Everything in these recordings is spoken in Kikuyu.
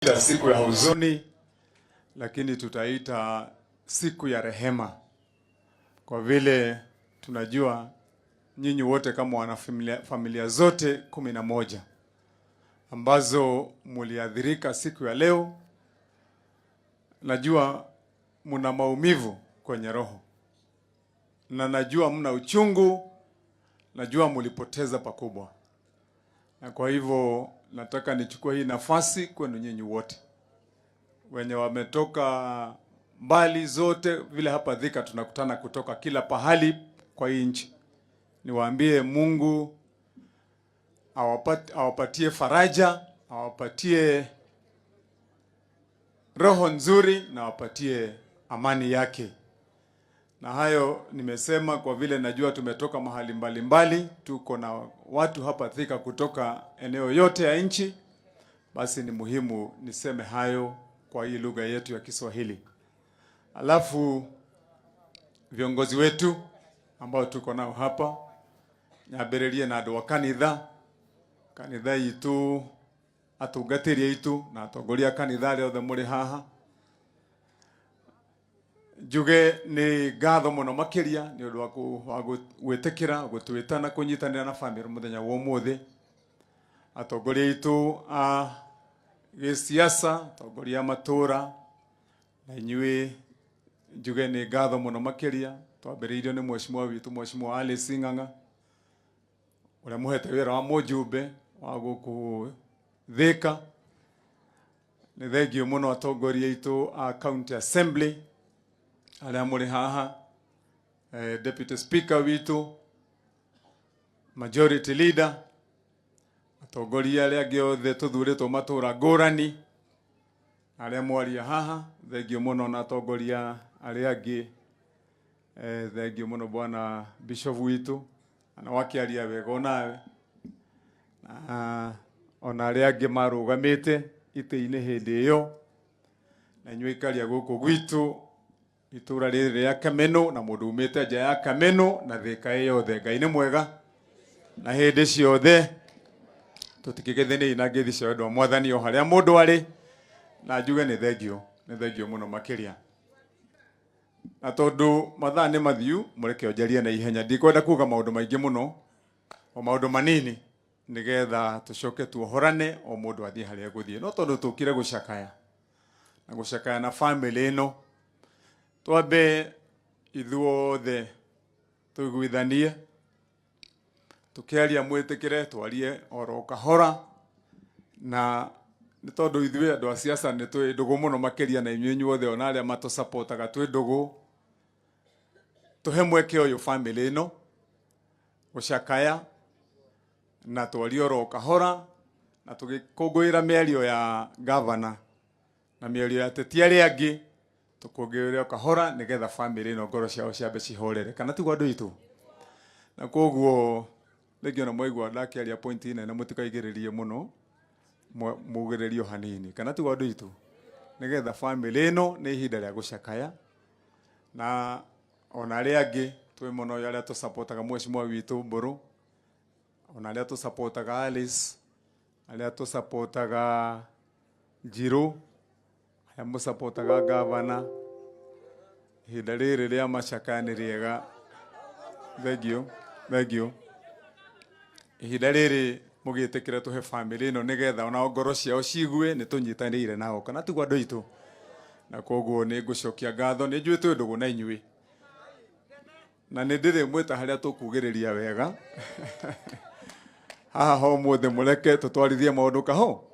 Siku ya huzuni, lakini tutaita siku ya rehema, kwa vile tunajua nyinyi wote kama wanafamilia familia zote 11 ambazo muliathirika siku ya leo, najua muna maumivu kwenye roho na najua mna uchungu, najua mulipoteza pakubwa, na kwa hivyo nataka nichukue hii nafasi kwenu nyinyi wote wenye wametoka mbali zote, vile hapa Thika tunakutana kutoka kila pahali kwa hii nchi, niwaambie Mungu awapatie faraja, awapatie roho nzuri na awapatie amani yake. Na hayo nimesema kwa vile najua tumetoka mahali mbalimbali mbali, tuko na watu hapa Thika kutoka eneo yote ya nchi, basi ni muhimu niseme hayo kwa hii lugha yetu ya Kiswahili. Alafu viongozi wetu ambao tuko nao hapa, nyambĩrĩrie na andũ a kanitha, kanitha itũ, atungatĩri aitũ na atongoria a kanitha arĩa othe mũrĩ haha, njuge nĩ ngatho mũno makĩria nĩ ũndũ wa gwĩtĩkĩra gũtwĩta na kũnyitanĩra na bamĩrĩ mũthenya wa ũmũthĩ. Atongoria aitũ a gĩsiasa, atongoria a matũra, na inyuĩ njuge nĩ ngatho mũno makĩria. Twambĩrĩirio nĩ mheshimiwa witũ, Mheshimiwa Alice Ng'ang'a, ũrĩa mũhete wĩra wa mũjumbe wa gũkũ Thika. Nĩ thengio mũno atongoria aitũ a County Assembly arĩa mũrĩ haha, Deputy Speaker witũ, Majority Leader, atongoria arĩa angĩ othe tũthurĩtwo matũra ngũrani, arĩa mwaria haha, thengio mũno na atongoria arĩa angĩ, thengio mũno bwana Bishop witũ, na wakĩaria wega onawe, na ona arĩa angĩ marũgamĩte itĩ-inĩ hĩndĩ ĩyo, na inyuĩ ikaria gũkũ gwitũ itũra rĩrĩ rĩa Kameno na mũndũ umĩte nja ya Kameno na Thika ĩ yothe. Ngai nĩ mwega na hĩndĩ ciothe, tũtikĩgethenie na ngeithi cia wendo wa Mwathani o harĩa mũndũ arĩ, na njuge nĩ thengio, nĩ thengio mũno makĩria. Na tondũ mathaa nĩ mathiu, mũreke onjarie na ihenya, ndikwenda kuga maũndũ maingĩ mũno, o maũndũ manini nigetha tũcoke tuohorane o mũndũ athiĩ harĩa egũthiĩ. No tondũ tũkire gũcakaya na gũcakaya na famĩlĩ ĩno, twambe ithuothe tũiguithanie, tukiaria mwĩtĩkĩre twarie oro kahora, na nĩ tondũ ithuĩ andũ a siasa nĩ twĩ ndũgũ mũno makĩria na inyuĩ inyuothe ona arĩa matũsapotaga twĩ ndũgũ, tũhe mweke ũyũ famĩlĩ ĩno gũcakaya na twarie oro kahora, na tũgĩkũngũĩra mĩario ya gavana na mĩario ya ateti arĩa angĩ, tũkũngũĩre o kahora nĩgetha famĩlĩ ĩno ngoro ciao ciambe cihorere, kana tiguo andũ aitũ? Na koguo rĩngĩ ona mwaigua ndakĩaria point nene mũtikaigĩrĩrie mũno, mugĩrĩrie o hanini, kana tiguo andũ aitũ? Nĩgetha famĩlĩ ĩno nĩ ihinda rĩa gũcakaya, na ona arĩa angĩ twĩ mũno arĩa tũsapotaga mheshimiwa witũ Mbũrũ, ona arĩa tũsapotaga Alice, arĩa tũsapotaga Njirũ, arĩa mũsapotaga gavana, ihinda rĩrĩ rĩa macakaya nĩ rĩega. Thengio, thengio. Ihinda rĩrĩ mũgĩtĩkĩre tũhe famĩlĩ ĩno nĩgetha ona ngoro ciao ciigue nĩ tũnyitanĩire nao, kana tiguo andũ aitũ? Na koguo nĩ ngũcokia ngatho, nĩ njũĩ twĩ ndũgũ na inyuĩ, na nĩ ndĩrĩ mwĩta harĩa tũkugĩrĩria wega haha ho mũthĩ, mũreke tũtwarithie maũndũ kaho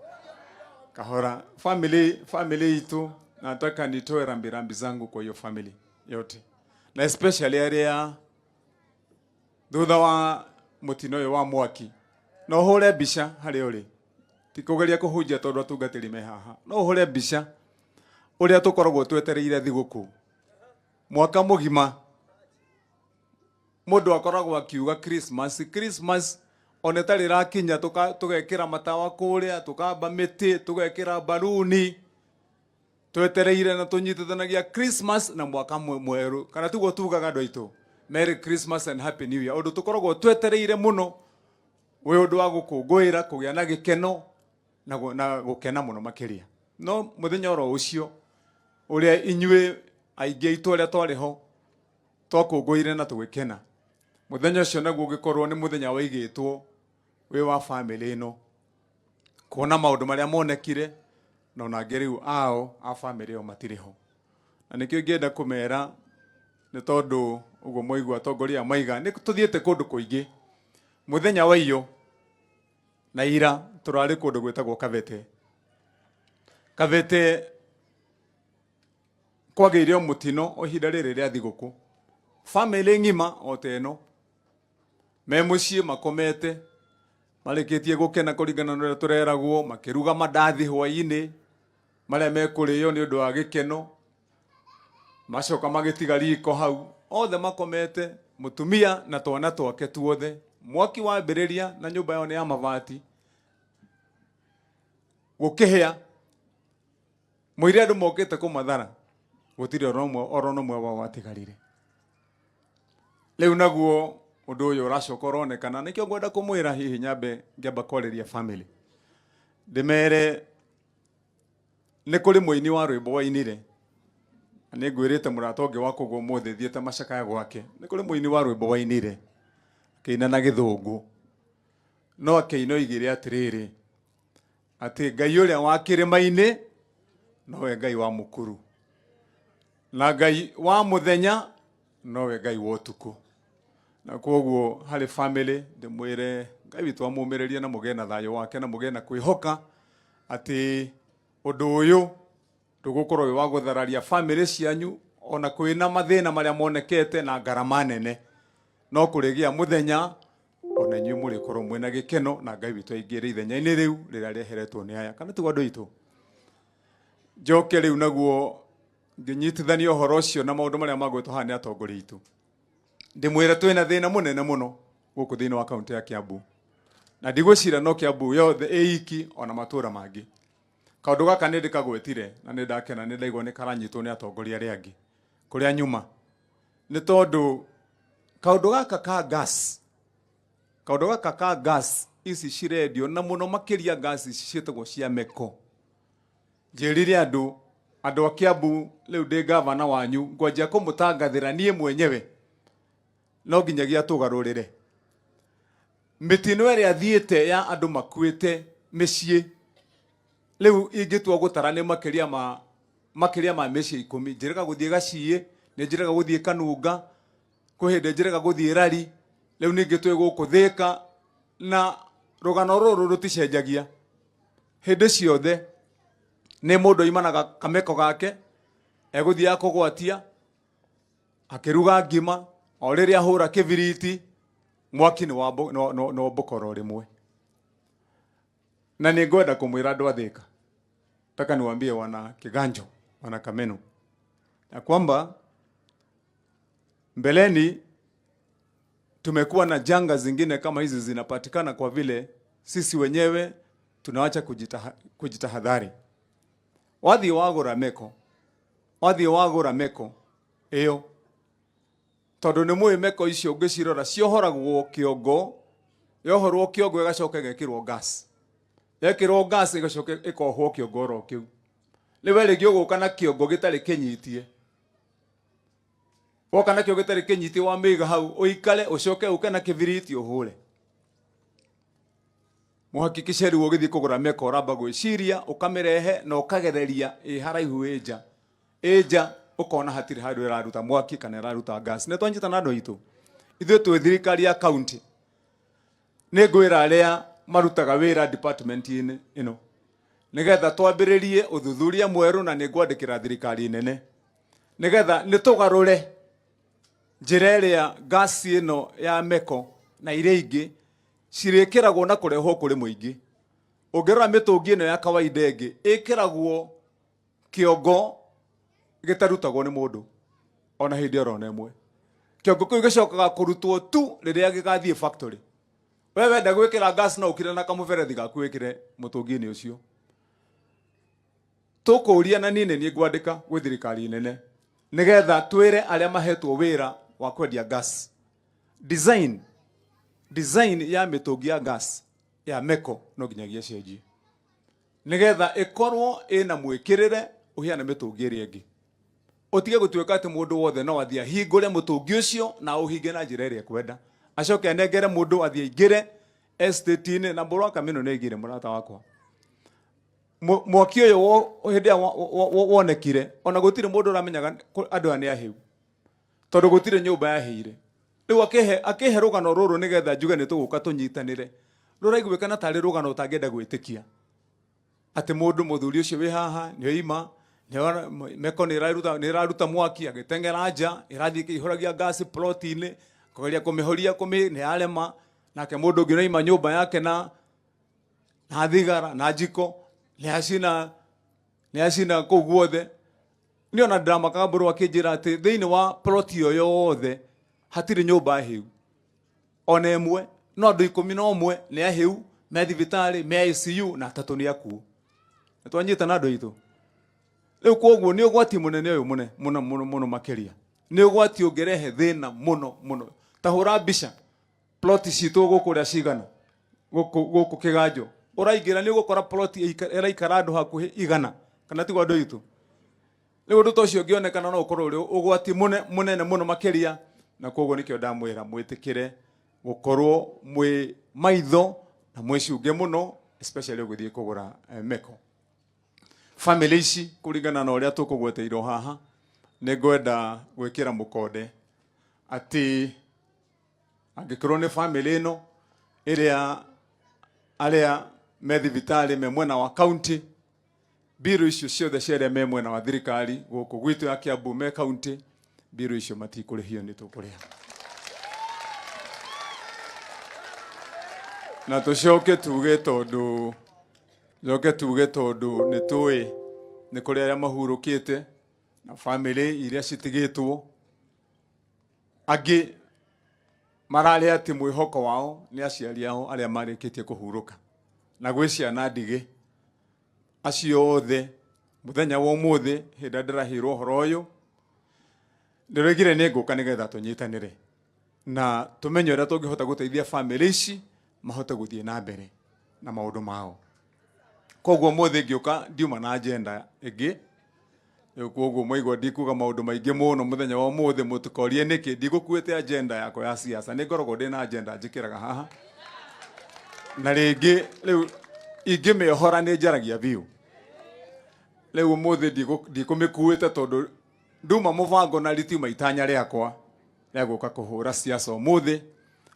kahora. Family, family itu, nataka nitoe rambirambi zangu kwa hiyo family yote, na especially arĩa thutha wa mũtino ũyũ wa mwaki. No ũhũre mbica harĩa ũrĩ, ti kũgeria kũhunjia tondũ atungatĩri me haha, no ũhũre mbica ũrĩa tũkoragwo twetereire thigũkũ mwaka mũgima. Mũndũ akoragwo akiuga Christmas, Christmas ona ĩtarĩ ĩrakinya, tũgekĩra matawa kũrĩa, tũkamba mĩtĩ, tũgekĩra baruni, twetereire na tũnyitithanagia Christmas na mwaka mwerũ, kana tiguo tugaga andũ aitũ? Merry Christmas and Happy New Year, ũndũ tũkoragwo twetereire mũno, wĩ ũndũ wa gũkũngũĩra, kũgĩa na gĩkeno na gũkena mũno makĩria. No mũthenya oro ũcio ũrĩa inyuĩ aingĩ aitũ arĩa twarĩ ho twakũngũĩire na tũgĩkena, mũthenya ũcio naguo ũgĩkorwo nĩ mũthenya waigĩtwo wĩ wa bamĩrĩ ĩno kuona maũndũ marĩa monekire, na ona angĩ rĩu ao a bamĩrĩ ĩyo matirĩ ho. Na nĩkĩo ingĩenda kũmera, nĩ tondũ ũguo mwaigua atongoria maiga nĩ tũthiĩte kũndũ kũingĩ. Mũthenya wa iyo na ira tũrarĩ kũndũ gwĩtagwo Kabete. Kabete kwagĩire o mũtino o ihinda rĩrĩ rĩa thigũkũ, bamĩrĩ ng'ima o ta ĩno me mũciĩ makomete marĩkĩtie gũkena kũringana na ũrĩa tũreragwo, makĩruga mandathi hwaĩ-inĩ marĩa mekũrĩo nĩ ũndũ wa gĩkeno, macoka magĩtiga riko hau othe makomete, mũtumia na twana twake tuothe. Mwaki wambĩrĩria na nyũmba yao nĩ ya mabati, gũkĩhĩa mũire andũ mokĩte kũmathara, gũtirĩ oro ũmwe wao watigarire. Rĩu naguo ũndũ ũyũ ũracoka ũronekana, nĩkĩo ngwenda kũmwĩra hihi nyambe ngĩamba kwarĩria family ndĩmere nĩ kũrĩ mũini wa rwĩmbo wainire, na nĩ ngwĩrĩte mũrata ũngĩ wa kũgwo ũmũthĩ thiĩte macakaya gwake, nĩ kũrĩ mũini wa rwĩmbo wainire akĩina na gĩthũngũ, no akĩina oigire atĩrĩrĩ, atĩ Ngai ũrĩa wa kĩrĩma-inĩ nowe Ngai wa mũkuru, na Ngai wa mũthenya nowe Ngai wa ũtukũ. Na koguo harĩ family ndĩmwĩre Ngai witũ amũmĩrĩrie na mũgĩe na thayũ wake na mũgĩe na kwĩhoka atĩ ũndũ ũyũ ndũgũkorwo wĩ wa gũthararia family cianyu ona kwĩna mathĩna marĩa monekete na ngarama nene, no kũrĩgĩa mũthenya ona inyuĩ mũrĩkorwo mwĩna gĩkeno na Ngai witũ aingĩre ithenya-inĩ rĩu rĩrĩa rĩeheretwo nĩ aya. Kana tiguo andũ aitũ? Njoke rĩu naguo ngĩnyitithania ũhoro ũcio na maũndũ marĩa magwetwo haha nĩ atongoria aitũ, ndĩmwĩre twĩna thĩna mũnene mũno gũkũ thĩinĩ wa kaunti ya Kiambu, na ndigwĩciria no Kiambu yothe ĩ iki ona matũra mangĩ. Kaũndũ gaka nĩ ndĩkagwetire na nĩ ndakena nĩ ndaigua nĩ karanyitwo nĩ atongoria arĩa angĩ kũrĩa nyuma, nĩ tondũ kaũndũ gaka ka gas, kaũndũ gaka ka gas ici cirendio na mũno makĩria gas ici ciĩtagwo cia meko. Njĩrire andũ a Kiambu, rĩu ndĩ gavana wanyu, ngwanjia kũmũtangathĩra niĩ mwenyewe, no nginyagia tũgarũrĩre mĩtino ĩrĩa thiĩte ya andũ makuĩte mĩciĩ. Rĩu ingĩtua gũtara nĩ makĩria ma mĩciĩ 10. Njĩrĩga gũthiĩ Gaciĩ, nĩ njĩrĩga gũthiĩ Kanunga, kwĩ hĩndĩ njĩrĩga gũthiĩ Rari, rĩu ningĩ twĩ gũkũ Thĩka, na rũgano rũrũ rũticenjagia hĩndĩ ciothe. Nĩ mũndũ aimanaga kameko gake egũthiaga kũgwatia akĩruga ngima, o rĩrĩa ahũra kĩbiriti mwaki nĩ wambũka oro rĩmwe. Na nĩ ngwenda kũmwĩra andũ a Thĩka, nataka niwaambie wana Kiganjo, wana Kameno, ya kwamba mbeleni tumekuwa na janga zingine kama hizi zinapatikana kwa vile sisi wenyewe tunawacha kujitahadhari. Wathiĩ wagũra meko, wathiĩ wagũra meko ĩyo, tondũ nĩ mũĩ meko icio ũngĩcirora ciohoragwo kĩongo, yohorwo kĩongo ĩgacoka ĩgekĩrwo gas, yekĩrwo gas ĩgacoka ĩkohwo kĩongo oro kĩu. Rĩu we rĩngĩ ũgũka na kĩongo gĩtarĩ kĩnyitie, woka nakĩo gĩtarĩ kĩnyitie wamĩiga hau ũikare, ũcoke ũke na kĩbiriti ũhũre. Mũhakikishe rĩu ũgĩthiĩ kũgũra meko ũramba gwĩciria ũkamĩrehe na ũkagereria ĩ haraihu ĩ nja, ĩ nja ũkona hatirĩ handũ ĩraruta mwaki kana ĩraruta gas. Nĩ twanyita na andũ aitũ, ithuĩ twĩ thirikari ya county, nĩ ngwĩra arĩa marutaga wĩra department-inĩ ĩno nĩgetha twambĩrĩrie ũthuthuria mwerũ, na nĩ ngwandĩkĩra thirikari nene nĩgetha nĩ tũgarũre njĩra ĩrĩa gasi ĩno ya meko na iria ingĩ cirĩkĩragwo na kũrehwo kũrĩ mũingĩ. Ũngĩrora mĩtũngi ĩno ya kawaida ĩngĩ ĩkĩragwo kĩongo gĩtarutagwo nĩ mũndũ ona hĩndĩ oro na ĩmwe. Kĩongo kĩu gĩcokaga kũrutwo tu rĩrĩa gĩgathiĩ factory. We wenda gwĩkĩra gas no ũkire na kamũberethi gaku wĩkĩre mũtũngi-inĩ ũcio. Tũkũria na niĩ nĩ niĩ ngwandĩka gwĩ thirikari nene nĩgetha twĩre arĩa mahetwo wĩra wa kwendia gas design ya mĩtũngi ya gas ya meko no nginyagia cenjie. Nĩgetha ĩkorwo ĩna mwĩkĩrĩre ũhiana mĩtũngi ĩrĩa ĩngĩ. Ũtige gũtuĩka atĩ mũndũ wothe no athiĩ ahingũre mũtũngi ũcio na aũhinge na njĩra ĩrĩa ekwenda. Acoke anengere mũndũ athiĩ aingĩre estate-inĩ na mũrũ wa Kameno nĩ aigire mũrata wakwa. Mwaki ũyũ hĩndĩ ĩrĩa wonekire ona gũtirĩ mũndũ ũramenyaga andũ aya nĩ ahĩu. Tondũ gũtirĩ nyũmba yahĩire. Rĩu akĩhe rũgano rũrũ nĩgetha njuge nĩ tũgũka tũnyitanĩre. Rũraiguĩkana tarĩ rũgano ũtangĩenda gwĩtĩkia. Atĩ mũndũ mũthuri ũcio wĩ haha nĩ oima, meko nĩ ĩraruta mwaki, agĩteng'era nja, ĩrathiĩ ĩkĩihũragia ngasi plot-inĩ, kũgeria kũmĩhoria nĩ yarema, nake mũndũ ũngĩ nĩoima nyũmba yake na thigara, na njiko, nĩ acina kũu guothe. Niĩ ona ndĩramakaga mbũrũ akĩnjĩra atĩ thĩinĩ wa plot ĩyo yothe hatirĩ nyũmba hĩu ona ĩmwe, no andũ 11 nĩ ahĩu me thibitarĩ, me ICU na 3 nĩ akuũ. Nĩ twanyitana andũ aitũ. Rĩu kwoguo nĩ ũgwati mũnene ũyũ mũne, mũno, mũno, mũno makĩria. Nĩ ũgwati ũngĩrehe thĩna mũno, mũno. Ta hũra mbica plot citũ gũkũ ũrĩa cigana, gũkũ Kĩganjo. Ũraingĩra nĩ ũgũkora plot ĩraikara andũ hakuhĩ 100, kana tiguo andũ aitũ? Rĩu ũndũ ta ũcio ũngĩonekana no ũkorwo ũrĩ ũgwati mũnene mũno makĩria, na kwoguo nĩkĩo ndamwĩra mwĩtĩkĩre gũkorwo mwĩ maitho na mwĩcunge mũno, especially ũgĩthiĩ kũgũra meko. Family ici kũringana na ũrĩa tũkũgweteirwo haha, nĩ ngwenda gwĩkĩra mũkonde atĩ angĩkorwo nĩ family ĩno ĩrĩa arĩa me thibitarĩ me mwena wa county, mbirũ icio ciothe cia arĩa me mwena wa thirikari gũkũ gwitũ ya Kiambu me county, mbirũ icio matikũrĩhio nĩ tũkũrĩha. Na tũcoke tuge tondũ, tũcoke tuge tondũ nĩ tũĩ nĩ kũrĩ arĩa mahurũkĩte na family iria citigĩtwo, angĩ mararĩ atĩ mwĩhoko wao nĩ aciari ao arĩa marĩkĩtie kũhurũka, na gwĩ ciana ndige. Acio othe mũthenya wa ũmũthĩ hĩndĩ ĩrĩa ndĩraheirwo ũhoro ũyũ, ndĩroigire nĩ ngũka nĩgetha tũnyitanĩre na tũmenye ũrĩa tũngĩhota gũteithia family ici mahote gũthiĩ na mbere na maũndũ mao. Koguo ũmũthĩ ngĩũka ndiuma na agenda ĩngĩ. Rĩu koguo mwaigua ndikuga maũndũ maingĩ mũno mũthenya wa ũmũthĩ, mũtikorie nĩkĩ ndigũkuĩte agenda yakwa ya siasa. Nĩ ngoragwo ndĩna agenda njĩkĩraga haha, na rĩngĩ rĩu ingĩmĩohora nĩ njaragia biũ. Rĩu ũmũthĩ ndikũmĩkuĩte tondũ nduma mũbango na ritiuma itanya rĩakwa rĩa gũka kũhũra siasa ũmũthĩ,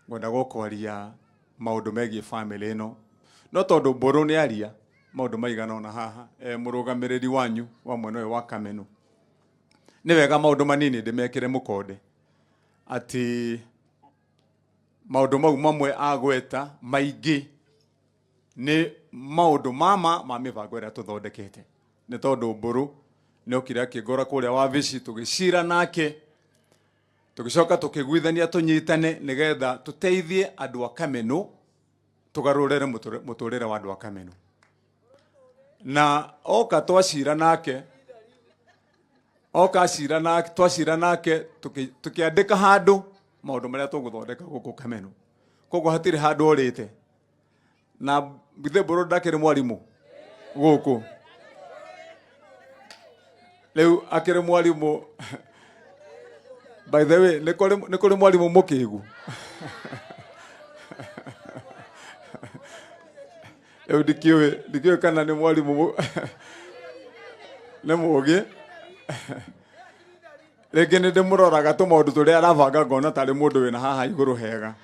ngwenda gũkwaria maũndũ megiĩ family ĩno. No tondũ Mbũrũ nĩ aria maũndũ maigana ũna haha, mũrũgamĩrĩri wanyu wa mwena ũyũ wa Kameno, nĩ wega maũndũ manini ndĩmekĩre mũkonde atĩ maũndũ mau mamwe agweta maingĩ nĩ maũndũ mama ma mĩbango ĩrĩa tũthondekete. Nĩ tondũ Mbũrũ nĩ okire akĩngora kũrĩa wabici tũgĩcira nake, tũgĩcoka tũkĩguithania tũnyitane nĩgetha tũteithie andũ a Kameno, tũgarũrĩre mũtũrĩre wa andũ a Kameno. Na oka twacira nake, oka acira nake, twacira nake, tũkĩandĩka handũ maũndũ marĩa tũgũthondeka gũkũ Kameno. Koguo hatirĩ handũ orĩte. Na githĩ Mbũrũ ndakĩrĩ mwarimũ gũkũ? Rĩu akĩrĩ mwarimũ. By the way, nĩ kũrĩ mwarimũ mũkĩgu. Rĩu ndikĩũĩ kana nĩ mwarimũ nĩ mũgĩ. Rĩngĩ nĩ ndĩmũroraga tũmaũndũ tũrĩa arabanga ngona tarĩ mũndũ wĩna haha igũrũ hega.